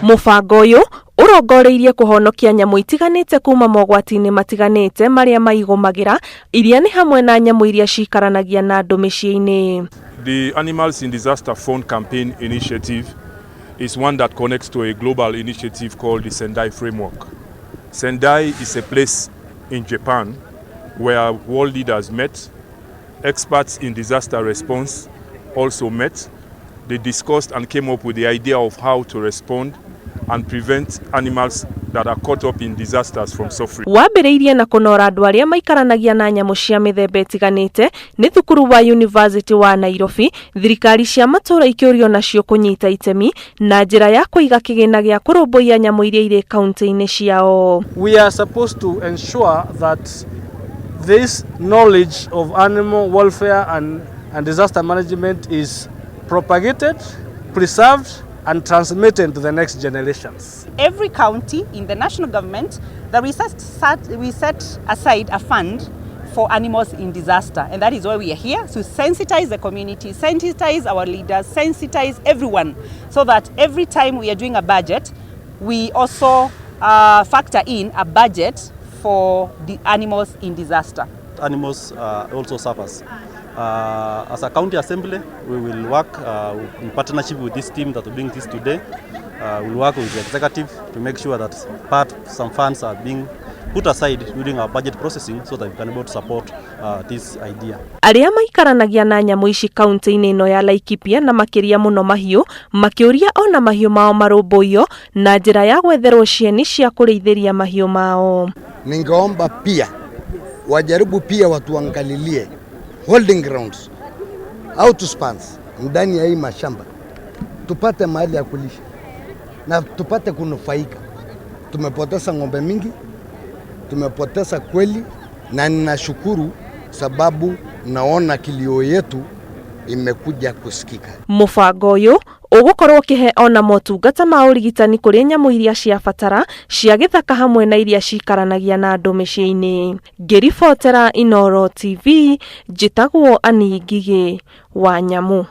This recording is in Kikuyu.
Mũbango ũyũ ũrongoreirie kũhonokia nyamũ itiganĩte kuma mogwati-inĩ matiganĩte marĩa maigũmagĩra, iria nĩ hamwe na nyamũ iria cikaranagia na andũ mĩciĩ-inĩ. The Animals in Disaster Fund Campaign Initiative is one that connects to a global initiative called the Sendai Framework. Sendai is a place in Japan where world leaders met, experts in disaster response also met. They discussed and came up with the idea of how to respond and prevent animals that are caught up in disasters from suffering. Wambĩrĩirie na kũnora andũ arĩa maikaranagia na nyamũ cia mĩthemba ĩtiganĩte nĩ thukuru wa University wa Nairobi, thirikari cia matũũra ikĩũrio nacio kũnyita itemi na njĩra ya kũiga kĩgĩna gĩa kũrũmbũiya nyamũ iria irĩ kaunti-inĩ ciao. We are supposed to ensure that this knowledge of animal welfare and disaster management is propagated, preserved, and transmitted to the next generations. Every county in the national government that we set aside a fund for animals in disaster, and that is why we are here, to sensitize the community, sensitize our leaders, sensitize everyone, so that every time we are doing a budget, we also factor in a budget for the animals in disaster. Animals also suffers. As a county assembly, we will work in partnership with this team that will bring this today. We'll work with the executive to make sure that some funds are being put aside during our budget processing so that we can be able to support this idea. Arĩa maikaranagia na nyamũ ici kaunti-inĩ ĩno ya Laikipia na makĩria mũno mahiũ makĩũria ona mahiũ mao marũmbũiyo na njĩra ya gwetherwo cieni cia kũrĩithĩria mahiũ mao. Ningeomba pia wajaribu pia watuangalilie holding grounds outspans ndani ya hii mashamba, tupate mahali ya kulisha na tupate kunufaika. Tumepoteza ng'ombe mingi, tumepoteza kweli, na ninashukuru sababu naona kilio yetu imekuja kusikika. Mũbango ũyũ ũgũkorwo ũkĩhe ona motungata ma ũrigitani kũrĩ nyamũ iria ciabatara cia gĩthaka hamwe na iria cikaranagia na andũ mĩciĩ-inĩ. Ngĩribotera Inooro TV, njĩtagwo Ani Ngigĩ wa Nyamũ.